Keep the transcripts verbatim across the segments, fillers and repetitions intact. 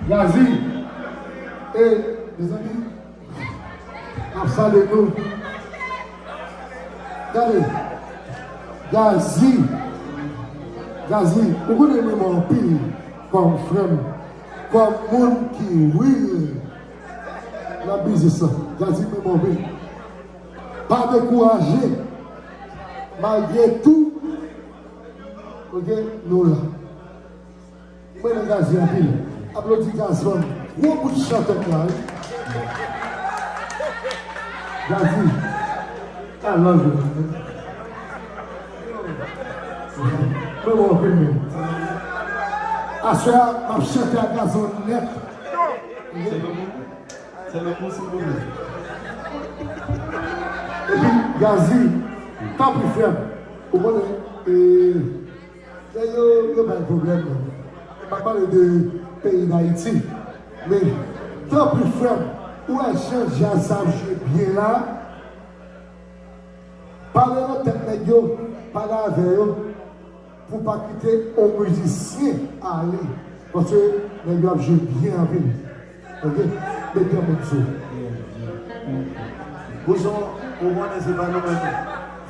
Gazi, e, mezanmi, ap salye nou. Gade, Gazi, Gazi, ou konnen m renmen w anpil kòm frè m, kòm moun ki real nan biznis lan. Gazi, m renmen w anpil. Pa dekouraje, malgre tou, oke, nou la. Mwen renmen Gazi anpil. Aplodi Gazman. Gwo bout chantè la, wi. Gazi. I love you, man. Mwen renmen w anpil, men. Aswè a, m ap chante ak Gazman nèt. Se lanmou, se lanmou, silvouplè. Epi, Gazi, tanpri, frè m. Ou konnen, e, Nèg yo, yo bay pwoblèm, non. M pa pale de peyi Dayiti. Men, tanpri, frè m, ou wè jan djaz sa ap jwe byen la? Pale nan tèt nèg yo, pale avè yo, pou pa kite yon mizisyen ale. Paske nèg yo ap jwe byen anpil. Oke? Mete yon moun sou. Bouchon, ou konnen se pa nou menm.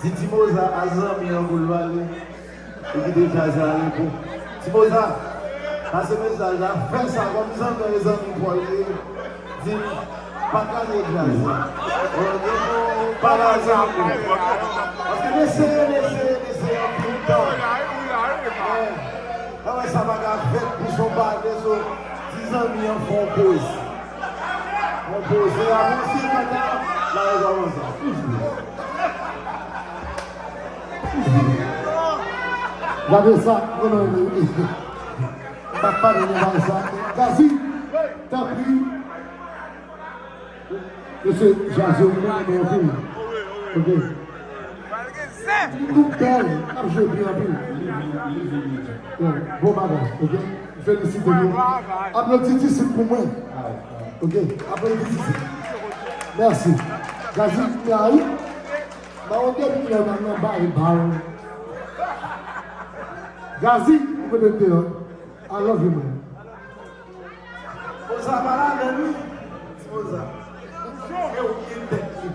Di Timoza a zanmi an pou l pale. Li kite djaz la repo. Timoza, pase mesaj la, fè sa kòm zanmi an e zanmi Pòl ye. Di l, pa kraze djaz la. Oke? Pa kraze anpil. Paske n eseye, n eseye, n eseye anpil tan. Travay sa pa ka fèt pou son pale, so, di zanmi an fè yon poz. Yon poz, se avanse kanta la e avanse. Gade sa, non, non, non. M pa pale de bagay sa. Gazi, tanpri. Mesye Jazz yo, mwen renmen anpil. Ok. Nou bèl, ap jwe byen anpil. Bon, bon bagay, ok? Felisite nou. Aplodi isit pou mwen. Ok? Aplodi isit. Mèsi. Gazi, te a wi. Ba yo depi lè nan nan bay ba yo. Gazi, ou kote te an? I love you, man. Oza pa la menm wi. Oza. E ou ki tèt li.